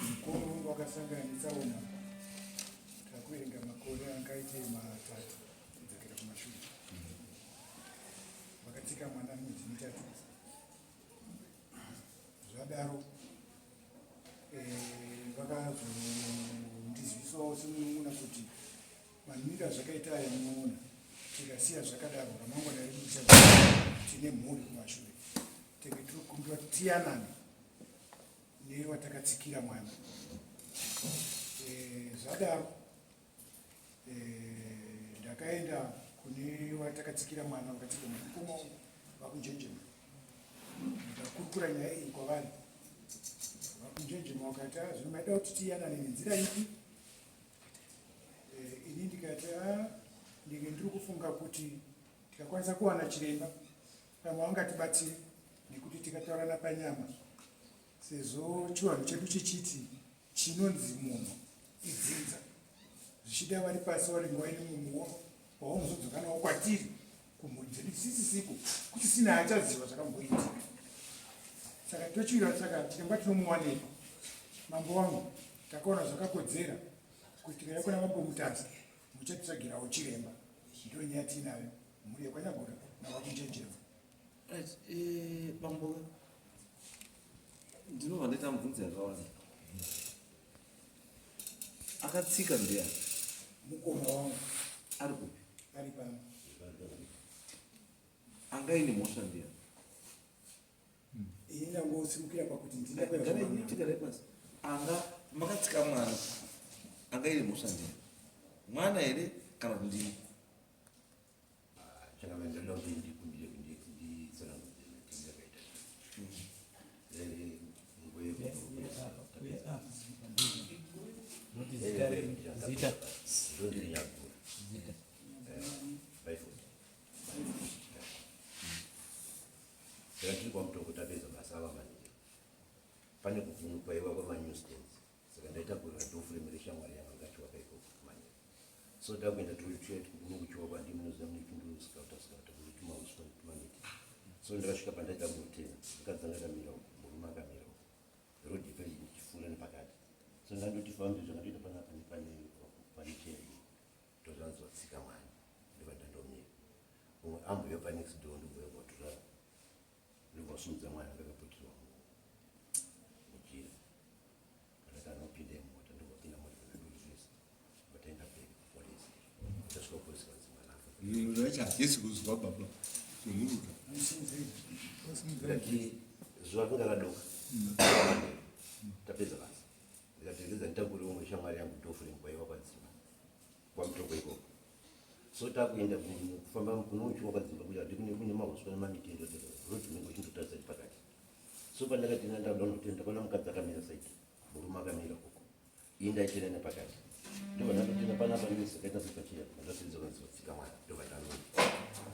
Mukoma wangu akasangana netsaona takuverenga makore angaite matatu kudzokera kumashure. Vakatsika mwana mwedzi mitatu. Zvadaro eh, vakazondizivisawo semunun'una kuti Mamira zvakaita aya munoona tikasiya zvakadaro ramangwana redu richaza tine mhuri kumashure tenge tiri kukumbira kuti tiyanane newatakatsikira mwana eh, zvadaro eh, ndakaenda kune watakatsikira mwana vakatsika mwana mukoma vakunjenjema ndikakurukura nyaya iyi kwavari vakunjenjema vakati ah, zvino maida kuti tiyanane nenzira ipi Eh, ini ndikati ah, ndinge ndiri kufunga kuti tikakwanisa kuwana chiremba pamwe vangatibatsire nekuti tikataurana panyama sezvo chivanhu chedu chichiti chinonzi munhu idzinza zvichida vari pasi vanenge vaine mumwe waunozodzoka nawo kwatiri kumhuri dzedu dzisisisiko kusisina achaziva zvakamboitika saka tochiwira saka chiremba tinomuwanepi mambo wangu takaona zvakakodzera kuti tikauya kuna mambo mutasa muchatitsvagirawo chiremba ndiyo nyaya tiinayo mhuri yekwanyagura navakunjenjeva Right, eh, bambo ndinobva ndaita mubvunzo yakawanda akatsika ndiani mukoma wangu ari kupi ari pano anga aine mhosva ndiani ini ndangosimukira pakuti ndinachigarai pasi anga makatsika mwana anga aine mhosva ndiani mwana here kana kuti ndini Pane kwaiva kwemanew stands saka ndaita kurira doframe reshamwari yangu angachiwaka ikoko kumanyika so takuenda kunokuchiwa kwandi munoziva mune tundu skauta skauta kune tumauswa tumamiti so ndakasvika pandaita kunotena mukadzi anga akamira uko murume akamira uko road ife ichifura nepakati so ndandoti fambi zvakatoita panapa nepane pane cheya iyi ndozvanzi watsika mwana ndobva ndandomira umwe ambuya panext door ndobva yabvatora ndobva mwana akakaputirwa mujira Ndakanopinda mumota ndokupinda mota ndokuzvisa vataenda back kupolice tasvika kupolice kanzi mwana afa. Munhu wacho hachisi kuzwa baba zvemuruka. Ndikati zuva ringa radoka tapedza basa ndikati regedza nditakure umwe shamwari yangu dofrem kwaiva kwadzimba kwamutoko ikoko so takuenda kufamba kunouchiwa kwadzimba kuya kune kune mahuswa nemamitendo road unenge uchindotarisa pakati so pandakatenda ndakuda kunotenda ndakaona mukadzi akamira saidi murume akamira uko ini ndaitenda nepakati ndobva ndatotenda panapa nesi akaita sepachiya ndatotendza kanzi mwana ndobva ndanona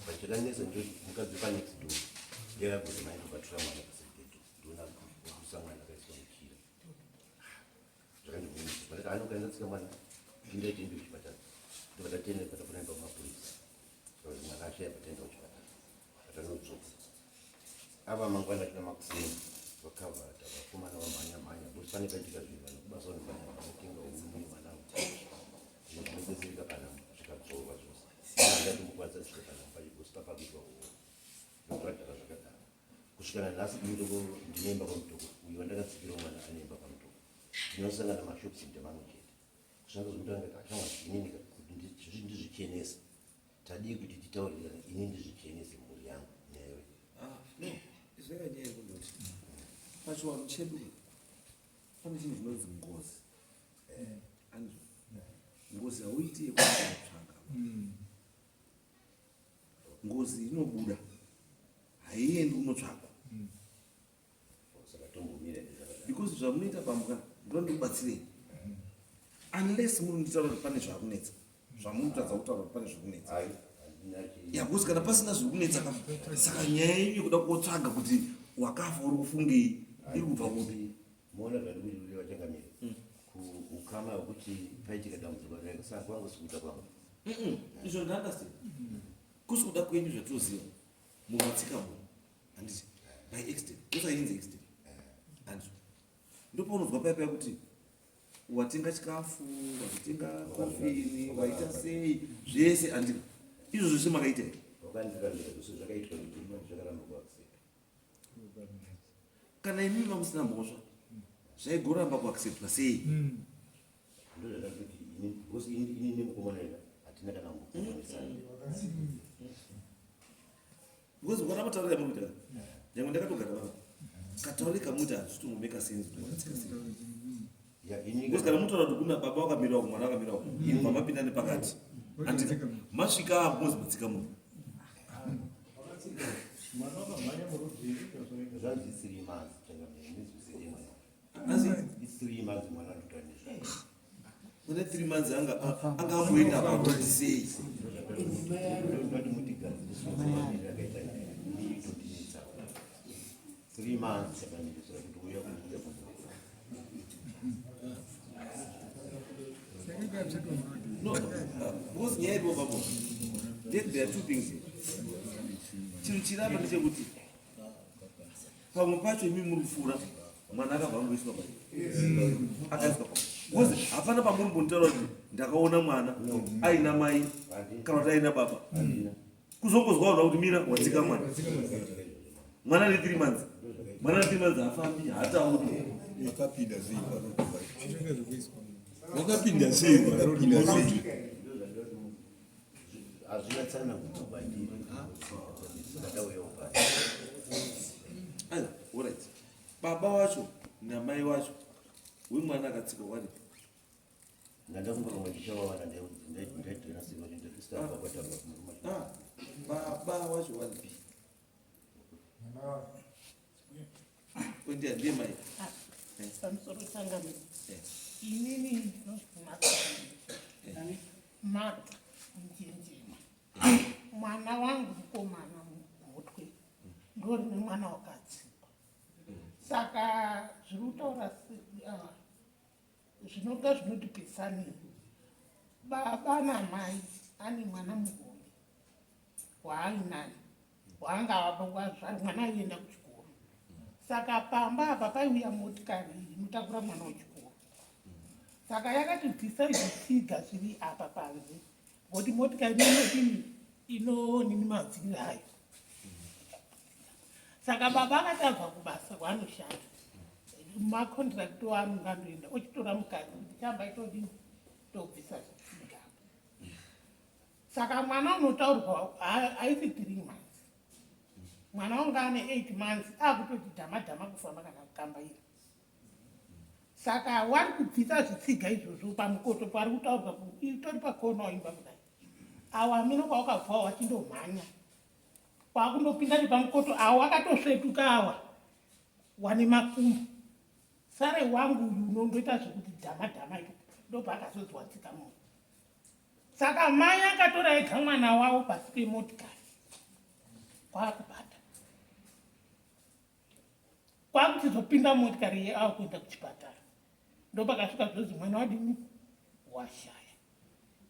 but chakanetsa ndoti mukadzi wepanext door ndeyakagoza mai ndobatura mwana pasaidi ndoona kusa mwana akaiswa muchira zvakandivhundusa but anokaenda tsika mwana indaitende kuchipatara ndobva ndatenda patafuna pamapurisa mwana ashaya patenda kuchipatara patanodzoka Ava mangwana tina makuseni vakavata vakomana vamhanya mhanya because pane paitika zvinhu vanhu kubasa vanomhanya vanotenga huni vana zvinobetsereka kana zvikadzorwa zvose andatombokwanisa kusvika kana pachigosi papakuitwa huo ndokuvadhara zvakadaro kusvika nanhasi ini ndoko ndinoimba kwamutoko uyu wandakatsikira mwana anoimba kwamutoko tinosangana mashops ndemamwe chete kusvika zvekutanga tashamwa inini kuti ndizvichenese Tadii kuti titaurirane ini ndizvichenese mhuri yangu newe. Ah, no, zvaka nyaya kundoti. Pachiwanhu chedu pane chinhu chinonzi ngozi. Eh, andrew. Ngozi hauiti yekutsvaka. Ngozi inobuda. Haiendi kunotsvakwa. Because zvamunoita bambo ka ndoda ndikubatsirei. Unless muri kunditaura kuti pane zvakunetsa. Zvamurikutadza kutaura kuti pane zvikunetsa. Ya because kana pasina zviri kunetsa ka saka nyaya yenyu yekuda kotsvaga kuti wakafa uri kufungei iri kubva kupi? Muona zvandikuti kuti vachangamire. Ukama hwekuti paitika dambudziko rega saka kwangu sikuda kwangu. Izvo ndaunderstand. Kusi kuda kwenyu zvatoziva. Munhu atsika munhu, handiti? By accident, ndosainzi accident, handiti? Ndopaunozwa paya paya kuti watenga chikafu, watenga kofini, waita sei, zvese, handiti? Izvo zvese makaita here? Wakandirambira zvose zvakaitwa ndima zvakaramba kuaccepta. Kana imimi mamusina mhosva, zvaigoramba kuacceptwa sei? Ndozvandati ini, because ini nemukomana ega hatina kana kumbokuonesana. Because ukana mataurira yamukuita, nyangwe ndakatogara pano, kataure kamuita hazvitombomeka sense kuti wakatsika sei. Ya, ini Because kana mutaura kuti kuna baba wakamira uku, mwana wakamira uku, imva mapinda nepakati, handiti? Masvika apo mozi matsika munhu. Mwana wakamhanya murudzi. Zvanzi 3 months, changamire, ndizwisire mwana. Asi It's 3 months mwana ndotaura nezvake. Mune 3 months anga amboenda parodi sei? Ndoti mutigadzirise mamiriro akaita nyaya itotinetsa. 3 months chakamirisira kuti uya kuuya kuno. No, because nyaya iripo papo, then there are two things here. Chinhu chiri apa ndechekuti pamwe pacho imi muri kupfuura, mwana akabva angoiswa pai, akaiswa pa, because hapana pamuri mbonitaura kuti ndakaona mwana aina mai kana kuti aina baba. Kuzongozwa vanhu kuti mira, watsika mwana, mwana ne 3 months, mwana ne 3 months haafambi, haatauri. Wakapinda sei parodi? Wakapinda sei parodi? Hazvina tsananguro kwandiri, saka ndauyawo pano. Aiwa, alright, baba wacho namai wacho wemwana akatsikwa waripi? Ndandakumboronga ndichavawana, ndaidhena sema ndisitaakwatamba. Ah, baba wacho waripi? Ndiye mai. Pamusoro, changamire. Inini ndinonzi Martha, Martha Munjenjema. Mwana wangu mukomana mugotwe ndorine mwana wakatsikwa, saka zviri kutaura zvinonga zvinoti pesanei. Baba namai ane mwana muhombe waainaye, waanga mwana aienda kuchikoro. Saka pamba apa paiuya motikari inotakura mwana wechikoro, saka yakati bvisai zvitsiga zviri apa panze, ngokuti motikari inodini, inonini madziri ayo. Saka baba akati abva kubasa kwaanoshanda, macontract waanonga andoenda, ochitora mukadzi kuti chamba itodini, tobvisa zvitsiga apa. Saka mwana unotaurwa haisi 3 months, mwana wanga ane 8 months, akutoti dhama dhama kufamba kana kukambaira. Saka wari kubvisa zvitsiga izvozvo pamukoto pari kutaurwa, itori pakona waimba kudai. Awa amino kwawakabvawo wachindomhanya kwakundopinda nepamukoto, awo akatosvetuka, awa wane makumbo. Sare wangu uyu unondoita zvekuti dhama dhama iko, ndobva akazonzi watsika munhu. Saka mai akatora ega mwana wavo pasi pemotikari, kwakubata, kwakuchizopinda motikari iye ava kuenda kuchipatara. Ndopakasvika zvonzi mwana wadini, washaya.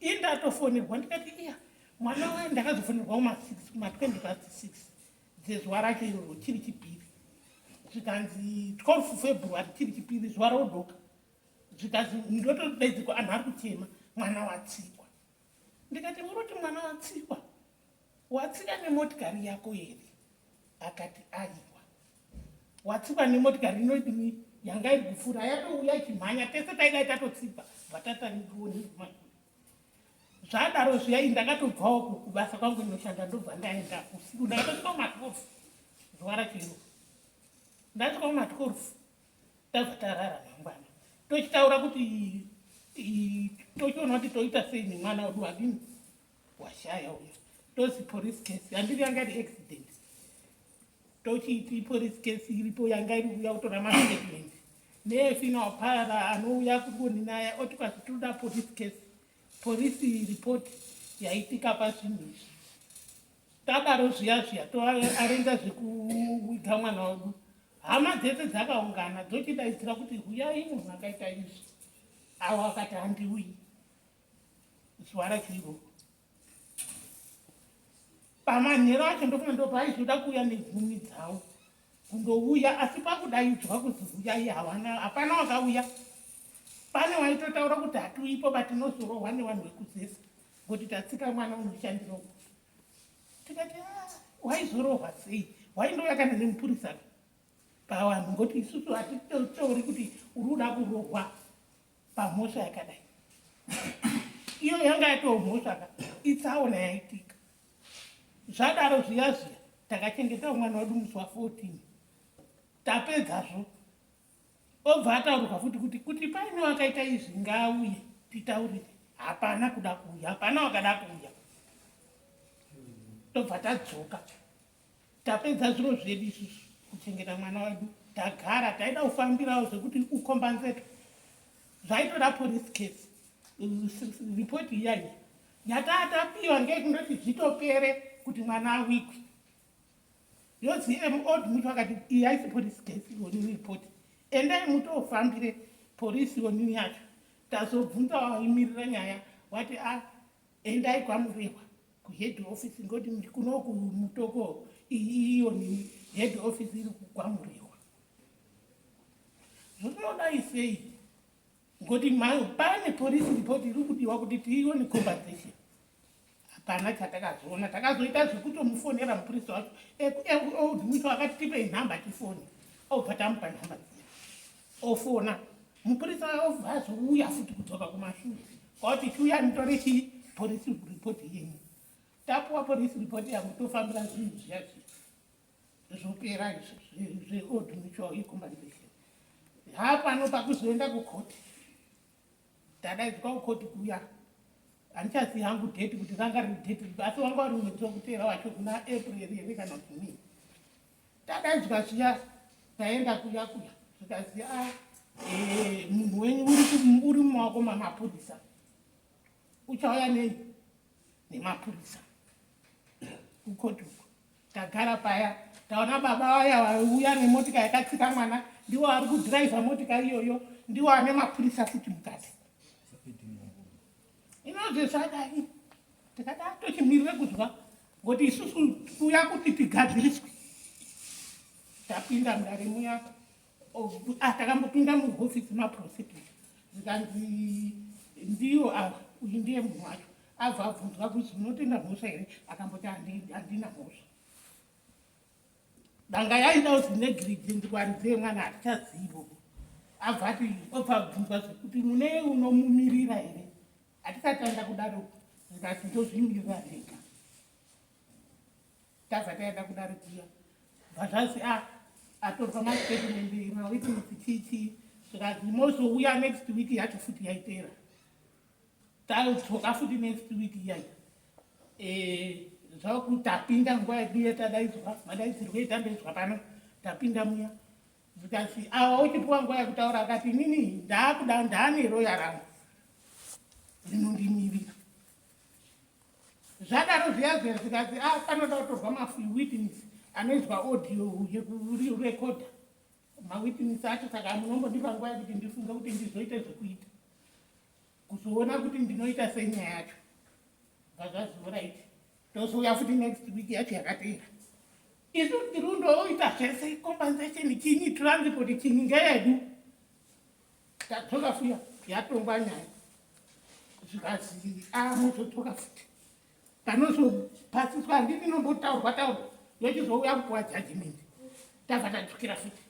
Ii, ndatofonerwa, ndikati iya, mwana waye. Ndakazofonerwa kuma6, kuma 6:20 dzezuva racho iroro, chiri chipiri, zvikanzi 12 February, chiri chipiri, zuva rodoka. Zvikanzi ndotodaidzikwa, anhu ari kuchema, mwana watsikwa. Ndikati muroti mwana watsikwa, watsika nemotikari yako here? Akati aiwa, watsikwa nemotikari inodini, yanga iri kupfuura, yatouya ichimhanya, tese taidai tatotsikwa bvatatanioni. Zvadaro zviya, ndakatobvawo kubasa kwangu inoshanda, ndobva ndaenda usiku. Ndakatosvika kuma12 zuva racho iro. Ndasvika kuma12, tabva tarara. Mangwana tochitaura kuti tochiona kuti toita sei nemwana wedu wadini, washaya uya. Tozi police case, handiri yanga iri accident, tochiti police case iripo, yanga iri kuuya kutora mastatement nefuneral parlour anouya kuoninaya, oti kwasi toda police case, police report yaitika pazvinhu izvi. Tadaro zviya zviya, toarenza zvekuviga mwana wedu. Hama dzese dzakaungana, dzochidaidzira kuti huyai, munhu akaita izvi. Avo akati handiuyi zuva racho iroro. Pamanheru acho ndofunga ndopaizoda kuuya negumi dzavo kundouya, asi pakudaidzwa kuzi huyai hawana, hapana wakauya. Pane waitotaura kuti hatuipo batinozorohwa nevanhu vekuzesa ngokuti tatsika mwana unoshandira uko. Tikati ah, waizorohwa sei? Waindouya kana nemupurisa pavanhu ngokuti isusu hatitauri kuti uri kuda kurohwa pamhosva yakadai. Iyo yanga yatoo mhosva ka, itsaona yaitika. Zvadaro zviya zviya takachengeta mwana wedu musi wa 14 tapedzazvo obva ataurirwa futi kuti kuti paine wakaita izvi ngaauye titaurire. Hapana kuda kuuya, hapana wakada kuuya. Tobva tadzoka tapedza zviro zvedu isusu kuchengeta mwana wedu, tagara taida kufambirawo zvekuti ukombanzetwe zvaitoda police case report iyayi yatatapiwa ngekundoti zvitopere kuti mwana awigwe. Yozi old mucho akati iyi haisi police case onini report, endai mutofambire polisi onini yacho. Tazobvunza waimirira nyaya wati a endai kwaMurehwa kuhead office ngoti kunoku Mutoko iyi iyonini head office iri kwaMurehwa. Zvinodai sei ngoti pane police report iri kudiwa kuti tiione compensation. Hapana chatakazoona, takazoita zvekutomufonera mupurisa wacho old mucho akati tipei nhamba tifone, obva tamupa nhamba dziya ofona mupurisa obva azouya futi kudzoka kumashure kwauti chiuya mutore chii police report yenyu. Tapuwa police report yangu tofambira zvinhu zviya zviya zvopera zveold mutual yecompensation. Hapano pakuzoenda kukoti, tadaidzwa kukoti kuya handichazivi hangu date kuti ranga riri date ripi, asi wanga uri mwedzi wekuteera wacho kuna April here kana kuti nii. Tadaidzwa zviya taenda kuya kuya zvikazi a munhu wenyu uri mumaoko mamapurisa, uchauya nei nemapurisa kukoti uko. Tagara paya taona baba vaya vauya nemotika yakatsika mwana, ndiwo ari kudhiraivha motika iyoyo, ndiwo ane mapurisa futi mukati. Inozve zvadai tikati atochimirire kuzwa ngoti isusu kuya kuti tigadziriswe. Tapinda mudare muya, takambopinda muhofisi maprosecutor zvikanzi ndiyo ava, uyu ndiye munhu wacho. Abva abvunzwa kuzi unotenda mhosva here, akamboti handina mhosva. Danga yaida kuti negligence kuvaridzi vemwana hatichazivo. Abva ati obva abvunzwa zvekuti mune unomumirira here, hatisati taenda kudaro zvikati ndozvimirira ndega. Tabva taenda kudare kuya bva zvazi a atorwa mastatement mawitness chii chii, zvikanzi mozouya next week yacho futi yaitera. Tadzoka futi next week iyai zvakuti tapinda nguva yedu yatadaidzwa madaidzirwo etamboidzwa pano, tapinda muya zvikanzi awa uchipiwa nguva yekutaura akati inini ndaakuda ndaane roya rangu rinondimirira. Zvadaro zviya zviya zvikanzi a panoda kutorwa mawitness anoizwa audio yekurekodha mawitness acho, saka munombondipa nguva yekuti ndifunge kuti ndizoite zvekuita kuzoona kuti ndinoita sei nyaya yacho. Bva zvazi alright, tozouya futi next week yacho yakateera. Isu tiri kundoita zvese compensation chinyi transport chinyi ngeyedu. Tadzoka fuya yatongwa nyaya zvikanzi a muzodzoka futi panozopasiswa handiti inombotaurwa taurwa yochizouya kupuwa judgment. Tabva tadzokera futi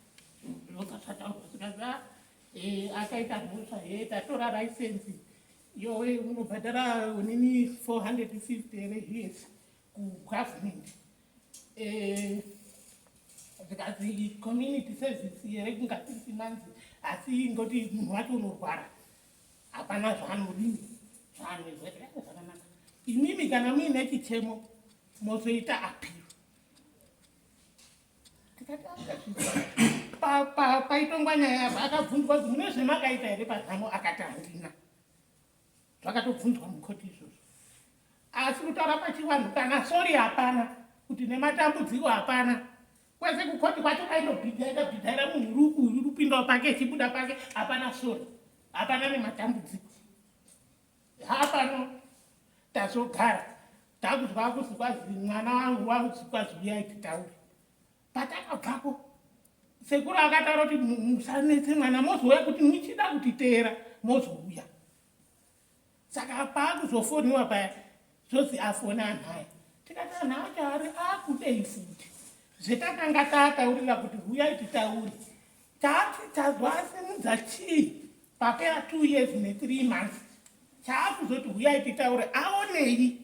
zvobva zvataurwa zvikanzi a akaita mhosva he tatora license yowe unobhadhara unini 450 here yes kugovernment, zvikanzi community service here kunga 6 months, asi ngoti munhu wacho unorwara hapana zvaanodini zvaanoizwa. Zvakanaka, imimi kana muine chichemo mozoita appeal. Tikati paitongwa nyaya apa akabvunzwa kuti mune zvemakaita here panhamo, akati handina. Zvakatobvunzwa mukoti izvozvo, asi kutaura pachivanhu kana sorry hapana, kuti nematambudziko hapana. Kwese kukoti kwacho kaindobhidhaira bhidhaira munhu ruku uyu rupindawo pake chibuda pake, hapana sorry, hapana nematambudziko hapano. Tazogara Takuzwa kuzi kwazi mwana wangu wakuzi kwazi uyai titaure. Patakabvako sekuru akataura kuti musanetse mwana mozouya kuti muchida kutiteera mozouya. Saka paakuzofoniwa paya zvozi afona anhu aya. Tikati anhu acho ari akudei futi. Zvetakanga tataurira kuti huyai titaure. Tati tazwa asimudza chii papera 2 years ne 3 months. Chaakuzoti huyai titaure aonei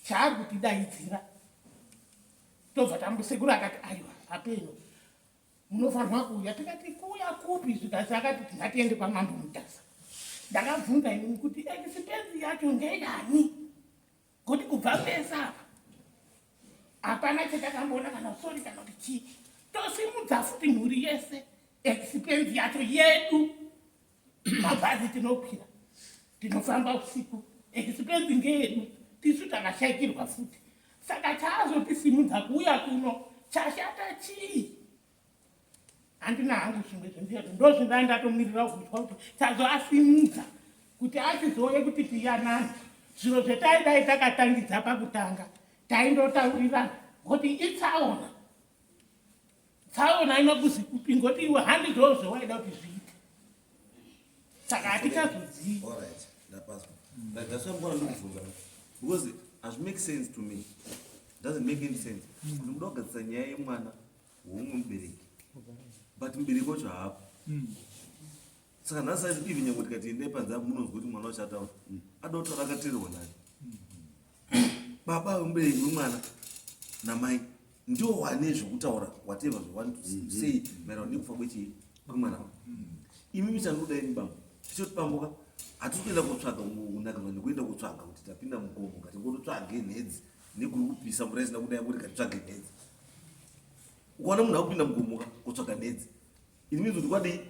chaari kutidaidzira. Tobva tambusekuru akati aiwa apeno munofanirwa kuuya. Tikati kuuya kupi? Zvikasi akati ngatiende kwamambo Mutasa. Ndakabvunza inini kuti expense yacho ndeyani? Kuti kubva pese apa hapana chatakamboona kana sori kana kuti chii. Tosimudza futi mhuri yese expense yacho yedu. Mabhazi tinokwira, tinofamba usiku, expense ngeyedu, tisu takashaikirwa futi. Saka chaazotisimudza kuuya kuno chashata chii? Handina hangu zvimwe zvinhu ndozvindai ndatomirira kuzwa kuti chazoasimudza kuti achizouye kuti tiyanane. Zviro zvetaidai takatangidza pakutanga taindotaurirana ngoti itsaona. Tsaona inokuzi kupi ngoti iwe handizvo zvawaida kuti zviite. Saka hatichazozivi. All right, ndapazwa. But that's why I'm gonna ndikubvunza because hazvi make sense to me. Doesn't make any sense. Kuti muda kugadzisa nyaya yemwana weumwe mubereki. But mubereki wacho haapo. Saka nhasi acho even nyangwe tikati endai panze apo munonzwa kuti mwana wacho ataura. Ada kutaura akateererwa nani. Baba vemubereki wemwana namai ndio wane zvekutaura whatever they want to say maererano nekufa kwechii kwemwana wavo. Imi michandoda imi bambo tichoti bambo ka hatisi kuenda kotsvaga kunakirwa nekuenda kotsvaga kuti tapinda mugomo ngatingototsvage nhedzi nekuri kupisa mvura isina kunaya kuti ngatitsvage nhedzi. Ukaona munhu akupinda mugomo ka kotsvaga nhedzi it means kuti kwadii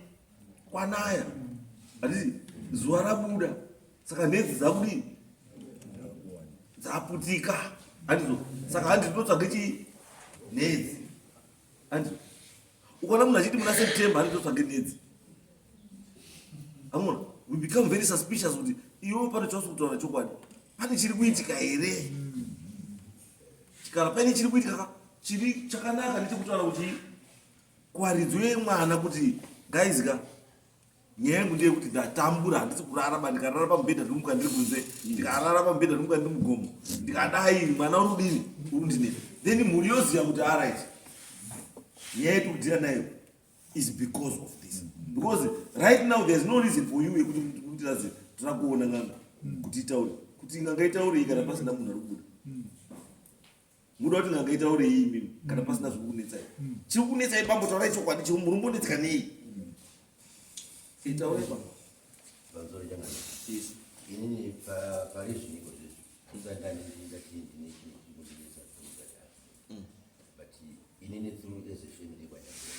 kwanaya hatisi zuva rabuda saka nhedzi dzakudii dzaputika handizo saka handi tinotsvage chii nhedzi handizo ukaona munhu achiti muna September handi totsvage nhedzi amona we become very suspicious kuti iwe pane chausi kutaura chokwadi pane chiri kuitika here kana paine chiri kuitika ka chiri chakanaka ndechekutaura kuti kuvaridzi yemwana kuti guys ka nyaya yangu ndeyekuti ndatambura handisi kurara ba ndikarara pamubhedha ndinomuka ndiri kunze ndikarara pamubhedha ndinomuka ndiri mugomo ndikadai mwana uri kudini uri kundinetsa then mhuri yoziva kuti alright nyaya yetiri kudhira nayo is because of this because right now there's no reason for you yekuti kutirazi tira kuona n'anga kuti itaure kuti n'anga itaurei kana pasina munhu ari kubuda muda kuti n'anga itaurei imimi kana pasina zviri kunetsai chiri kunetsai bambo taurai chokwadi chiri muri mbonetseka nei itaurei bambo Pamusoro changamire. Yes. Inini pari zvino iko zvezvi handisati ndati ndine chinhu chiri kundinetsa through that accident. But inini through as a family kwanyazvo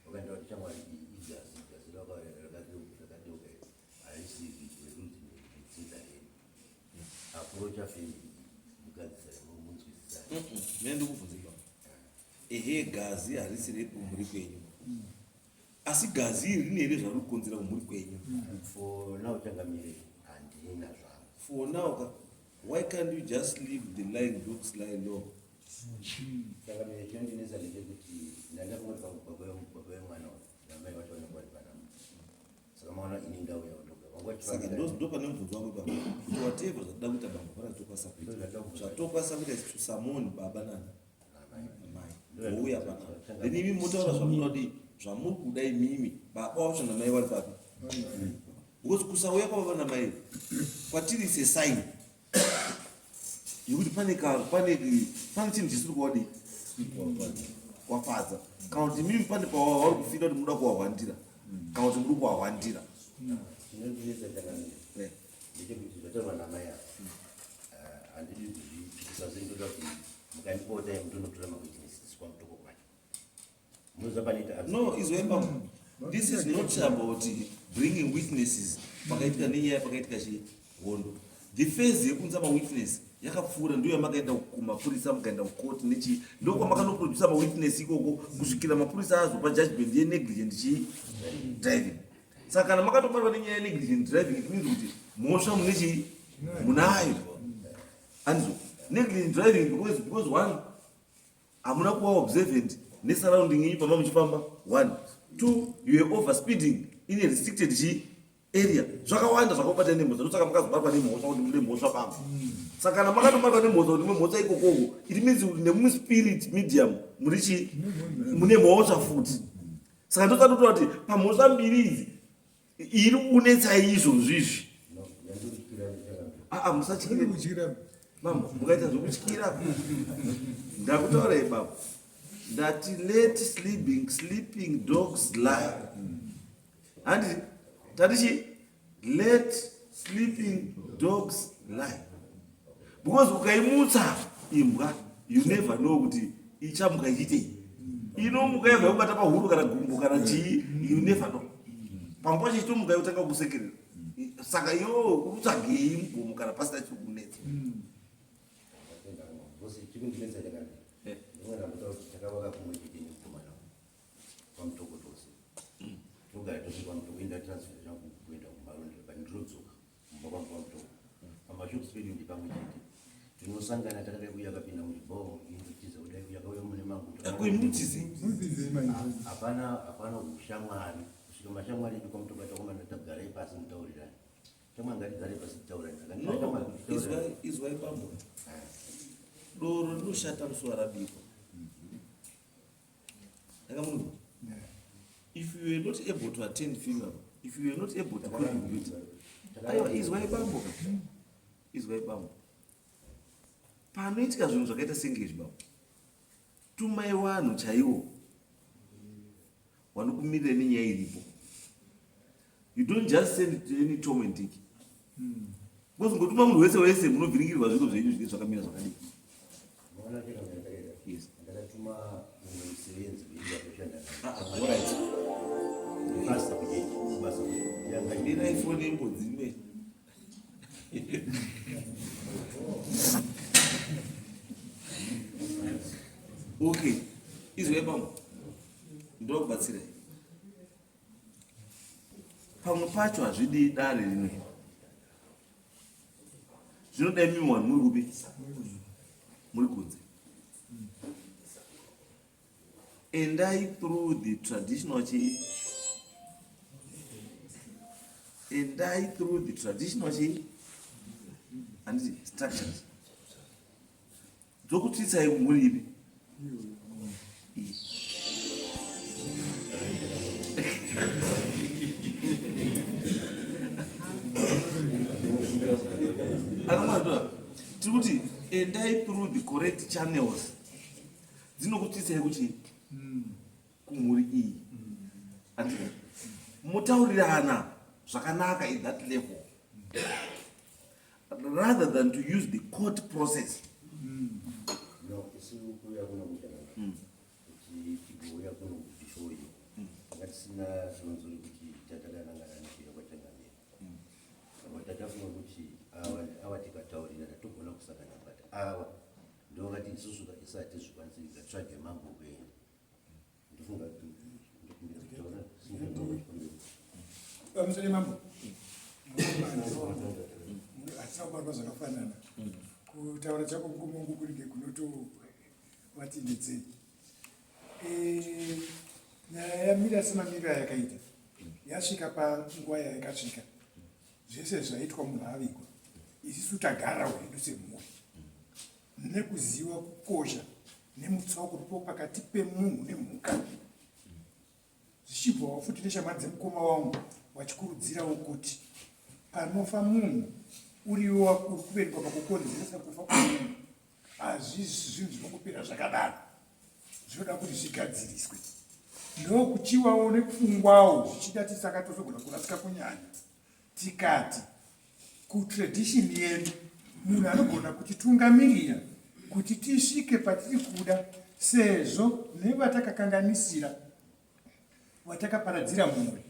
wakandiwa kuti shamwari iyi igazi gazi rakadeuka iri harisi rerudzi nedzinza redu. Approacha family iyi mugadzisane munzwisisane. Mine ndikubvunze bambo ehe gazi harisi rekumhuri kwenyu asi gazi iri rine here zvari kukonzera kumhuri kwenyu For now changamire handina zvangu. For now ka why can't you just leave the lying dogs lie low Changamire chinondinetsa ndechekuti ndanda kungoti baba vemwana uyu namai vacho vanenge vari panapa. Saka maona ini ndauya ndoga. Vanga saka ndo pane mubvunzo wangu ipapo kuti whatever zvatida kuita bambo pana zvatokwanisa kuita zvatokwanisa kuita is to summon baba nana namai vouya panapa then imi motaura zvamunoda kuti zvamuri kuda imimi baba vacho namai vari papi because kusauya kwababa namai kwatiri is a sign yekuti pane pane pane chinhu chisiri kuwadii kwafadza kana kuti imimi pane pavari kufira kuti munoda kuwahwandira kana kuti muri kuwahwandira Chinondinetsa changamire ndechekuti zvataurwa namai ava handidi kuzvipikisa zvendoda kuti mukandipawo time ndonotora mawitnesses kwamutoko kwacho. Munoziva panoita accident. No izwai bambo this is not about bringing witnesses pakaitika nenyaya pakaitika chihondo the phase yekunza mawitness yakapfuura ndiyo yamakaenda kumapurisa mukaenda kukoti nechi ndokwamakandoprodusa mawitness ikoko kusvikira mapurisa azopa judgment yenegligent chi driving saka kana makatobatwa nenyaya yenegligent driving it means kuti mhosva mune chii munayo. Andizvo negligent driving because one, hamuna kuva observant nesurrounding yenyu pamba muchifamba. One, two, you were over speeding in a restricted chi area. Zvakawanda zvakakubata nemhosva. Ndosaka makazobatwa nemhosva kuti mune mhosva pamba. Saka kana makatobatwa nemhosva kuti mune mhosva ikokoko, it means kuti nemuspirit medium muri chi mune mhosva futi. Saka ndosatotora kuti pamhosva mbiri idzi iri kunetsai izvozvi izvi. Aa, musatyire mambo, mukaita zvekutyira ndakutaurai baba. Ndati let sleeping dogs lie. Handiti tati chi let sleeping dogs lie, because ukaimutsa imbwa, you never know kuti ichamuka ichiitei. Inomuka yabva yakubata pahuro kana gumbo kana chii, you never know. Pamwe pacho ichitomuka yotanga kusekerera. Saka iwewe utsvagei mugomo kana pasina chiri kunetsa? Chikundinetsa chakanaka, ndimwe ndambotaura kuti takavaka kumwe chete nemukomana paMutoko tose, togara tose paMutoko. Inda transfer zvangu kuenda kuMarondera, but ndinodzoka kumba kwangu paMutoko. Pamashops pedu ndipamwe chete, tinosangana takadai. Uyu akapinda muchibhao, indotiza kudai. Uyu akauya mune mangu. Kuimutizi. Hapana, hapana ushamwari kusvika mashamwari edu kwaMutoko atakomana, tagarai pasi mutaurirani. Shamwari, ngatigare pasi titaurirani. Saka No, izwai bambo, doro rinoshata musi warabikwa. Ndakamunzwa. If you were not able to attend funeral, if you were not able to contribute, aiwa, izwai bambo, izwai bambo, panoitika zvinhu zvakaita senge izvi bambo, tumai vanhu chaiwo vanokumirira nenyaya iripo. You don't just send to any Tom and Dick, because ngotuma munhu wese wese, munovhiringirwa zviro zvenyu zvinenge zvakamira zvakadii. Maona chakanga Yes. ndakatuma mumwe musevenzi weitoshanda. Ah, ah, alright. Pastor kuchechi basa. Ndirai foni imbodzime. Okay, izwai bambo, ndokubatsirai. Pamwe pacho hazvidi dare rimwe, zvinodai mimi vanhu muri kupi, muri kunze. Endai through the traditional chii, endai through the traditional chii, handiti, structures dzokutsitsai kumhuri ipi iyi. Akamwatora tiri kuti endai through the correct channels dzinokutsitsai kuti kumhuri iyi, handiti, motaurirana zvakanaka at that level rather than to use the court process. No, isu kuuya kuno kuchanana kuti tigouya kuno before you, tanga tisina donzo rekuti tatakanangana nekuuya kwachangamira. Saka tatafunga kuti ava tikataurira tatogona kusangana, but ava ndovati isusu isati zvikwanisi, ngatsvage mambo kuenda. Ndofunga kuti ndokumbira kutaura. Pamusoro mambo, hatina kubarwa zvakafanana. Kutaura chako mukomongu kunenge kunotovatindetsei. Nyaya yamira semamiriro ayakaita, yasvika panguva yayakasvika, zvese zvaitwa, munhu avigwa. Isisu tagarawo hedu semhuri nekuziva kukosha nemutsauko uripo pakati pemunhu nemhuka, zvichibvawo futi neshamwari dzemukoma wangu vachikurudzirawo kuti panofa munhu uriwo uri kuverengwa pakukonzeresa kufa kwemunhu, hazvisi zvinhu zvinongopera zvakadaro, zvinoda kuti zvigadziriswe. Ndokuchiwawo nepfungwawo zvichida tisakatozogona kurasika kunyanya, tikati kutradition yedu munhu anogona kutitungamirira kuti tisvike patiri kuda, sezvo nevatakakanganisira, vatakaparadzira mhuri,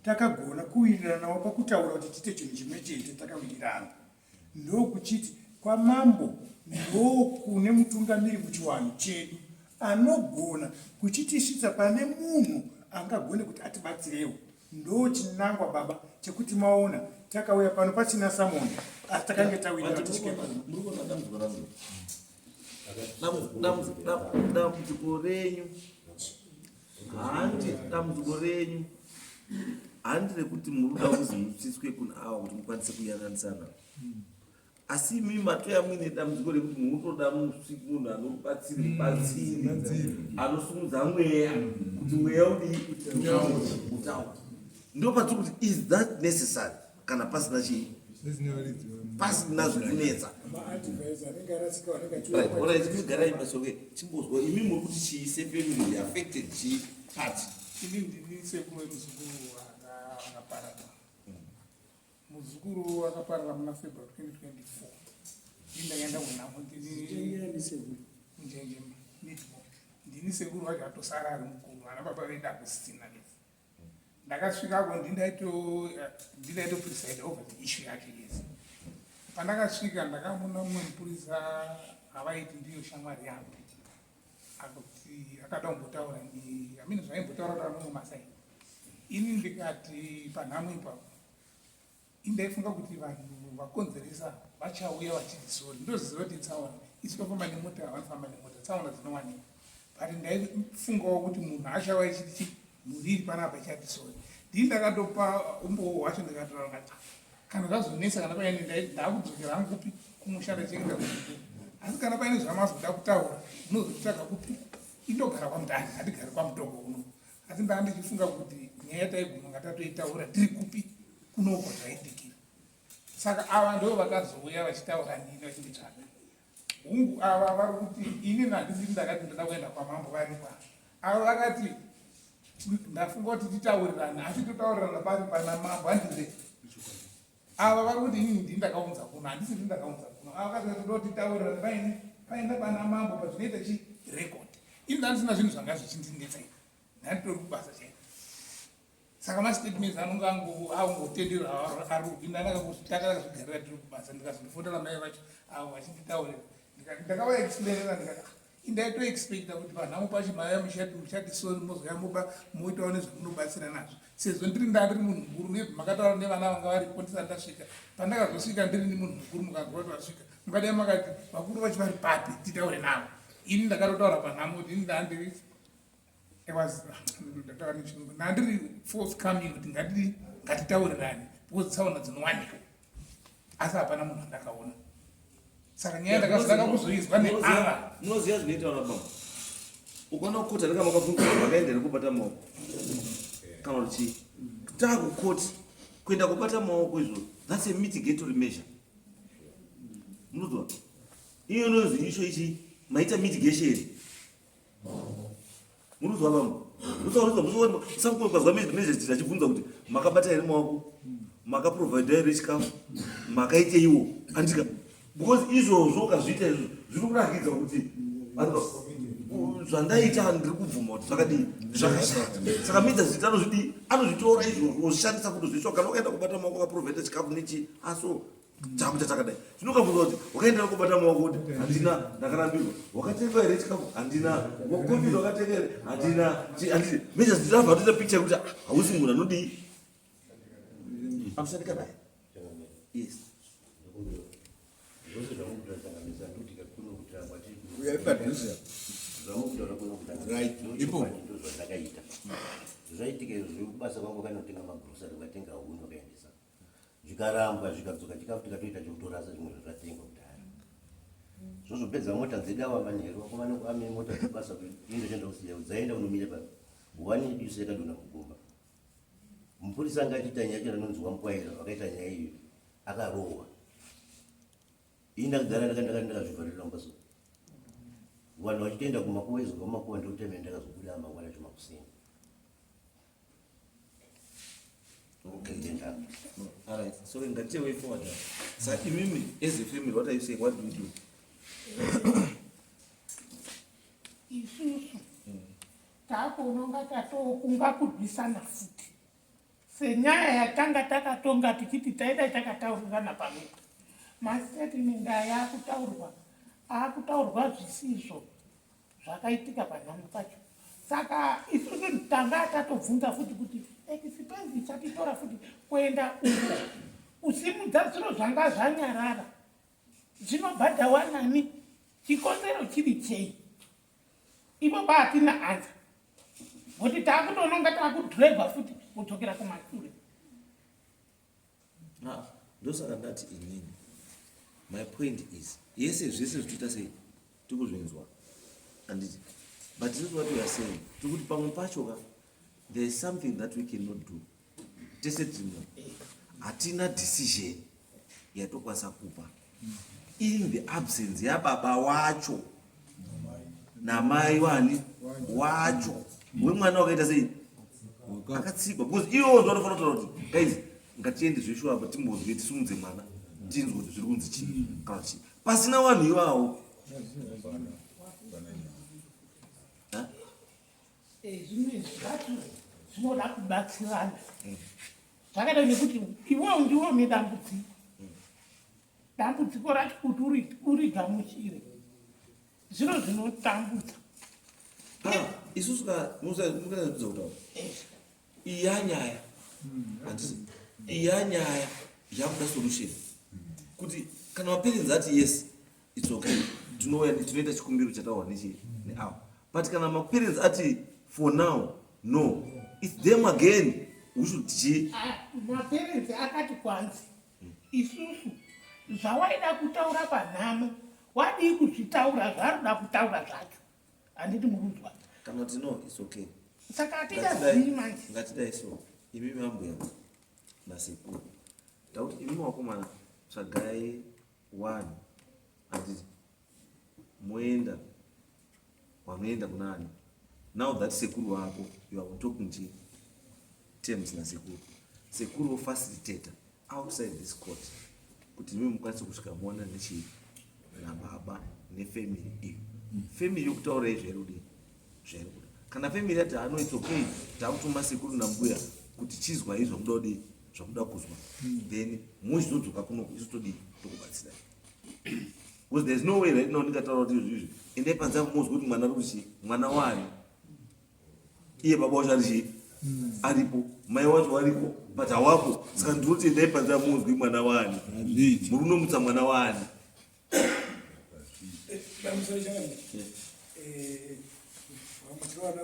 takagona kuwiriranawo pakutaura kuti tiite chinhu chimwe chete takawirirana. Ndokuchiti kwamambo ndokune mutungamiri muchiwanhu chedu anogona kuchitisvitsa pane munhu angagone kuti atibatsirewo. Ndo chinangwa baba chekuti maona takauya pano pasina samoni asi takange tawirira tisvike pano. Muri kuona dambudziko rangu? Dambudziko renyu handi dambudziko renyu handi rekuti muri kuda kuzi mutsitswe kuna ava kuti mukwanise kuyananisana. Asi imi matoya muine dambudziko rekuti munotoda munhu anobatsira mubatsiri anosumudza mweya kuti mweya udii utaure. Ndopatiri kuti is that necessary kana pasina chii pasina zvikunetsa. Garai masoke chimbozwa imi muri kuti chii sefamily affected chii part. Ini ndini sekuru wemuzukuru akaparara. Muzukuru akaparara muna February 2024. Ndini ndakaenda kunhamo ndini Njenjema Needmore. Ndini sekuru wacho atosara ari mukuru ana baba vedu hakusisina vese. Ndakasvikako ndindaito preside over the issue yacho yese. Pandakasvika ndakamuna mumwe mupurisa avaiti ndiyo shamwari yangu. Akuti akada kumbotaura ni amene zvaimbotaura taura mumwe masai. Ini ndikati panhamo ipapo indaifunga kuti vanhu vakonzeresa vachauya vachiti sorry. Ndoziva kuti tsaona isu tofamba nemota vanofamba nemota tsaona dzinowanikwa, but ndaifungawo kuti munhu achauya achiti mhuri iri panapa ichati sorry. Ndini ndakatopa umbowo hwacho ndikataura ndikati kana zvazonetsa kana paine ndakudzokera hangu kupi kumusha ndachengeta muzukuru, asi kana paine zvamazoda kutaura munozotsvaga kupi indogara kwaMutare hatigari kwaMutoko uno. Asi ndaa ndichifunga kuti nyaya taiguma ngatatoitaura tiri kupi kunoko zvaitikira. Saka ava ndo vakazouya vachitaura nini vachinditsvaga. Hungu ava vari kuti ini handisiri ndakati ndoda kuenda kwamambo varipo ava vakati ndafunga kuti titaurirana asi totaurirana pari pana mambo handire. Ava vari kuti inini ndini ndakaunza kuno handisiri ndakaunza kuno. Ava vakati toda titaurirana paine paenda pana mambo pazvinoita chi record. Ini ndandisina zvinhu zvanga zvichindinetsa ini ndanditori kubasa chaiko. Saka mastatements anonge angotenderwa ari kupinda ndakazvigarira ndiri kubasa ndikazondifotera mai vacho avo vachinditaurira ndakavaexplainera ndikati indaitoexpecta kuti panhamo pacho maiva muchati sorry mozouya moba moitawo nezvamunobatsira nazvo sezvo ndiri ndandiri munhu mukuru maybe makataura nevana vanga varipo ndisati ndasvika. Pandakazosvika ndiri ni munhu mukuru mukanzwa kuti vasvika mukadai makati vakuru vacho vari papi titaure navo. Ini ndakatotaura panhamo kuti ini ndandiri ndandiri forthcoming kuti ngatitaurirane because tsaona dzinowanikwa asi hapana munhu andakaona. Saka nyaya ndakazotanga kuzoizwa neava. Munoziva zvinoita vana baba ukaona kukota ndika makabvunza makaenda here kubata maoko kana kuti chii taakukoti kuenda kubata maoko izvo that's a mitigatory measure. Munozwa iyo inonzi isho ichi maita mitigation. Munozwa vamwe usakwazwa measures achibvunza kuti makabata here maoko makaprovida here chikafu makaiteiwo andika because izvozvo ukazviita izvo zviri kurakidza kuti zvandaita ndiri kubvuma kuti zvakadii zvakashata. Saka midza zviita anozvidii anozvitora izvozvo ozvishandisa kutozviswa kana wakaenda kubata maoko akaprovida chikafu nechi aso chakuita chakadai. Zvino ukabvunza kuti wakaenda kubata maoko kuti handina ndakarambirwa wakatenga here chikafu handina covid wakatenga here handina handiti measures dzirabva toita picture yekuti hausi munhu anodii anoshandika naye. Yes. Zvose zvamukutaura changamisa ndikuti kuno kuti kwatiri Uyai padhuze. Zvamukutaura kuno kuti Right. Ipo. Ndo zvandakaita. Zvaitika izvo zvekubasa kwangu kanotenga magrosari ukatenga huni wakaendesa. Zvikarambwa zvikadzoka chikafu tikatoita chekutorasa zvimwe zvatengwa kudhara. Zvozopedza mota dzedu ava manheru vakomana kuame mota dzebasa indoshanda kusiya dzaenda kunomira pa one yedu isu yakadonha mugomba. Mupurisa anga achiita nyaya yacho anonzi Wamukwaira vakaita nyaya iyo akarohwa. Ini ndakagara ndakazvivharira mumba so. Vanhu vachitoenda kumakuva izvo kwamakuva ndokutema ndakazobuda mangwana acho makuseni. Okay. All right. So ngatiye way forward. So imimi as a family what are you saying? What do we do? Isusu takuononga tatokunga kurwisana futi senyaya yatanga takatonga tichiti taida takataurirana pamwepo. Mastatement aya akutaurwa akutaurwa zvisizvo zvakaitika panhamo pacho. Saka isusu tanga tatobvunza futi kuti expense futi chatitora futi kuenda uko kusimudza zviro zvanga zvanyarara zvinobhadhawa nani chikonzero chiri chei ivo paatina anza ngokuti taakutononga taakudhirevha futi kudzokera kumashure. Ah, ndosaka ndati inini my point is yese zvese zvitoita sei tikuzvinzwa anditi but this is what we are saying tikuti pamwe pacho ka there is something that we cannot do tese tirimo hatina decision yatokwanisa kupa in the absence yababa wacho namai wani wacho wemwana wakaita sei akatsikwa because iwo ndo anofanira kutaura kuti guys ngatiende zveshuwa apa timbozwe tisimudze mwana tinzwe kuti zviri kunzi chii kana chii pasina vanhu iwawo. Eh, zvimwe zvacho zvinoda kubatsirana zvakadai nekuti iwewo ndiwe une dambudziko dambudziko racho kuti urigamuchire zviro zvinotambudza. Ah, isusu ka mukaratidza kutaura iya nyaya handisi iya nyaya yakuda solution kuti kana maparents ati yes it's okay tinouya tinoita chikumbiro chataurwa nechi neawa but kana maparents ati for now no it's them again we should chi Ah, maparents akati kwanzi isusu zvawaida kutaura panhamo wadii kuzvitaura zvaarikuda kutaura zvacho handiti murunzwa. Kana kuti no it's okay. Saka hatichazivi manje. Ngatidai so imi mambuya nasekuru takuti imi wakomana tsvagai one handiti moenda wanoenda kuna ani now that sekuru wako you are talking to terms nasekuru sekuru vofacilitator outside this court kuti imi mukwanise kusvika muona nechii nababa nefamily iyo family yokutaurai zvairi kudii zvairi kuda kana family yati hano its okay takutuma sekuru nambuya kuti chizwai zvamuda kudii zvamuda kuzwa then mochizodzoka kuno isu todii tokubatsirai because there is no way right now ndingataura kuti izvi izvi endai panze apo mozwa kuti mwana ari kuti chii mwana wani iye baba wacho ari chii aripo mai wacho wariko but hawapo saka ndinoti endai panze apo mozwi mwana wani muri kunomutsa mwana wani. Pamusoro changu vamwe tinowana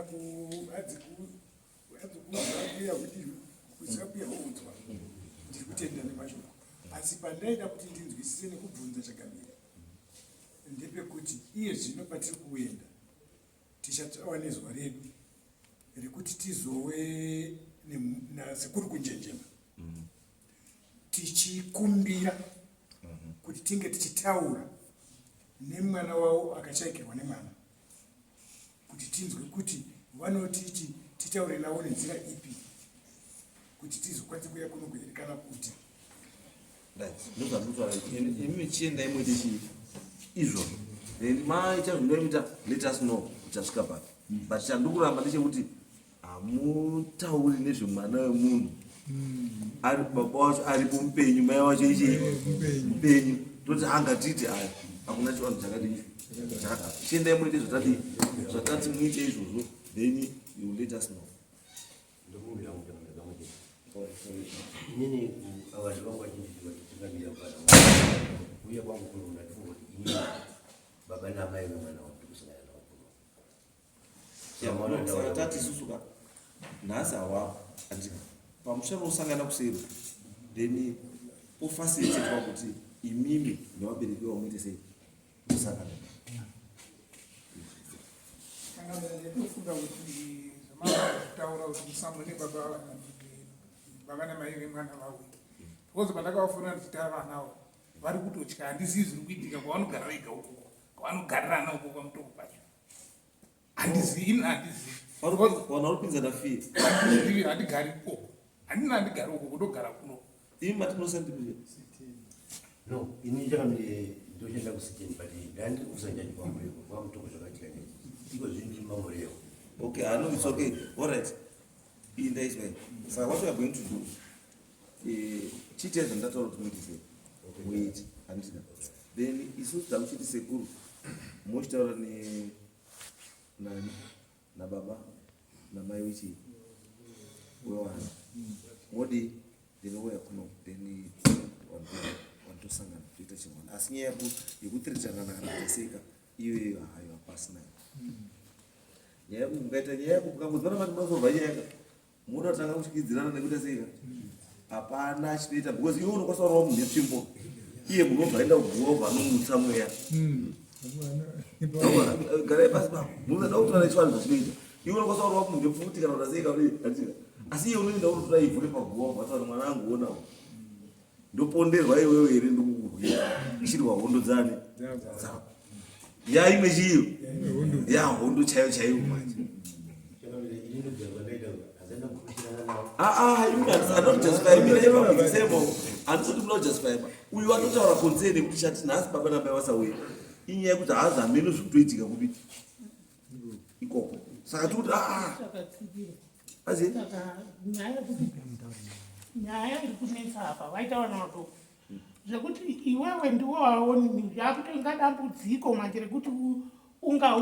adzikuzakuya kuti kuzakuya woudzwa ndiri kutenda nemashoko asi pandaida kuti ndinzwisise nekubvunza chakamira ndepekuti iye zvino patiri kuenda tichatawa nezuva redu rekuti tizowe nasekuru kunjenjema tichikumbira kuti tinge tichitaura nemwana wavo akashaikirwa nemwana kuti tinzwe kuti vanotiti titaure navo nenzira ipi kuti tizokwanisa kuuya kuno kuhere kana kuti ndozvandikutaura imi chiendai muite chii izvozvo then maita zvinoita let us know kuti tasvika papi but chandikuramba ndechekuti hamutauri nezvemwana wemunhu ari baba wacho aripo mupenyu mai wacho ichi mupenyu toti hangatiti aya hakuna chivanhu chakadii chakadaro chiendai muite zvatadii zvatati muite izvozvo then you let us know. Ndokumbira mutangamira kamwe chete. Inini vanhu vangu vachinditi vachitungamira bana uye kwangu kuno ndatifunga kuti inini baba naamai vemwana wangu ndikusangana navo kuno. Saka tati isusu ka nhasi hawapo andika pamusha pausangana kuseri then pofacilitatwa kuti imimi nevabereki vavo muite sei musangana. Ndinofunga kuti zvamataura kuti musambo nebaba baba namai vemwana vavo because pandakavafonera ndichitaura vanavo vari kutotya handizivi zviri kuitika kwavanogara vega ukoko kwavanogarirana ukoko kwamutoko kwacho handizivi ini handizivi. Vanhu vari kupinzana fear. Handizivi handigari ikoko handina handigari ukoko ndogara kuno. Imi mati munosandipira. No, ini chakamire ndoshanda kusiteni but ndandiri kusanjani kwaMurehwa kwaMutoko zvakaitika ndezi iko zvino ndiri maMurehwa. Okay, ah, no, it's okay. All right. Iyi ndaizwa iyi. Saka what we are going to do, eh, chiitai zvandataura kuti muite sei. Muite, handiti ka. Then isusu takuchiti sekuru, mochitaura ne nani, nababa, namai wechii. Wewana modi then ouya kuno then wandosangana toita chimwana asi nyaya yekutiritanana kana kutaseka iyoyo hayo hapasina nyaya yekuti mukaita nyaya yako mukangodzana mati munosorwa nyaya yaka munoda kutanga kutyidzirana nekuita seika hapana chinoita because iwe unokwanisa kurova munhu netsvimbo iye munhu obva aenda kuguva obva anomutsa mweya garai pasi pa munoda kutaura nechivanhu zvachinoita iwe unokwanisa kurova munhu nepfuti kana kuita seika asi iye unoenda unotora ivhu repaguva obva ataura mwana angu onawo ndoponderwa iwewe here ndokukurwira ichirwa hondo dzani dzako yaimwe chiyo ya hondo chaiyo chaiyo manje handisati kuda kujustify ba uyu watotaura concern yekuti chati nhasi baba namai vasauye inyaya yekuti haazi hameno zvikutoitika kupi ikoko saka tikuti aa azi nyaya iri kunetsa apa vaita vana vadoko zvekuti iwewe ndiwo waoni zvakutonga dambudziko manje rekuti unga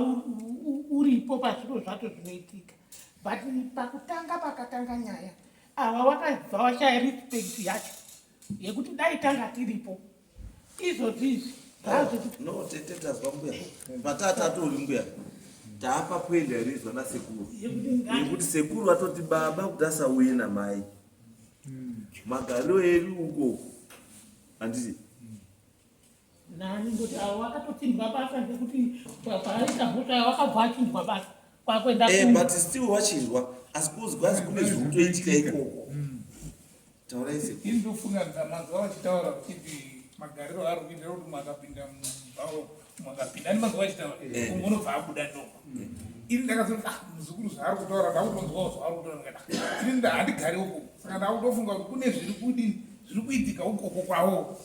uripo pazviro zvacho zvinoitika but pakutanga pakatanga nyaya ava wakabva washaya respect yacho yekuti dai tanga tiripo izvozvi izvi no tete tazwa mbuya patata atori mbuya taapa kuenda here izwa nasekuru yekuti sekuru atoti baba kuti asauye namai magariro edu uko handiti nani ngokuti avo vakatochinjwa basa ngekuti paaita mhosva wakabva achinjwa basa kwakuenda eh, but still wachinjwa asi kuzi kwazi kune zviri kutoitika ikoko taurai sekuru ini ndofunga ndamanzwa vachitaura vachiti magariro ari kuita kuti mumwe akapinda mubhawo mumwe akapinda ani manzwa vachitaura eh. umwe unobva abuda ndoko ini ndakazoti ah muzukuru zvaari kutaura ndakutonzwawo zvaari kutaura ndikati ah, ini handigari uko saka ndakutofunga kuti kune zviri kudini zviri kuitika ukoko kwavo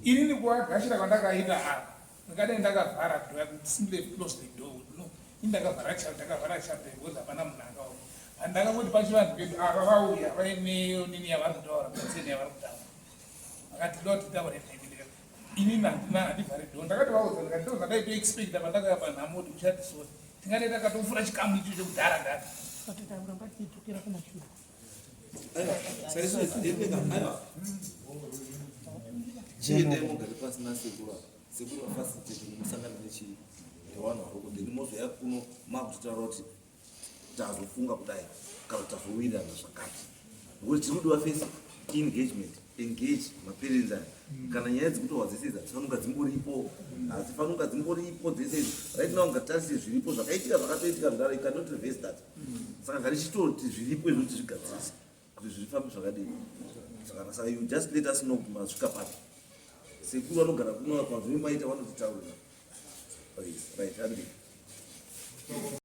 inini kuvagashira kwandakaita apa ndingadai ndakavhara door simply close the door no ini ndakavhara chapter ndakavhara chapter because hapana munhu akaona and ndakangoti pachivanhu pedu ava vauya vaine nini yavari kutaura concern yavari kutaura vakati toda kuti titaure nemi ndikati inini handina handivhare door ndakati vaudza ndikati ndo zvandai pandakauya panhamo kuti muchati sorry tingadai takatofura chikamu icho chekudhara dhara Kuramba tichidzokera kumashure. Chiendai mugare pasi nasekuru apa sekuru vafacilitate musangane nechii nevanhu varoko then mozouya kuno makutitaura kuti tazofunga kudai kana kuti tazowirirana zvakati because tiri kudiwa face engagement engage maparents aya kana nyaya dzekutorwa dzese idzi hadzifanira kunga dzimboripo hadzifanira kunga dzimboripo dzese idzi right now ngatarise zviripo zvakaitika zvakatoitika kudaro you cannot reverse that saka ngatichitoti zviripo izvo tizvigadzirise kuti zvifambe zvakadii saka saka you just let us know kuti masvika papi sekuru vanogara kuno kwazviri maita vanotitaurira right andy.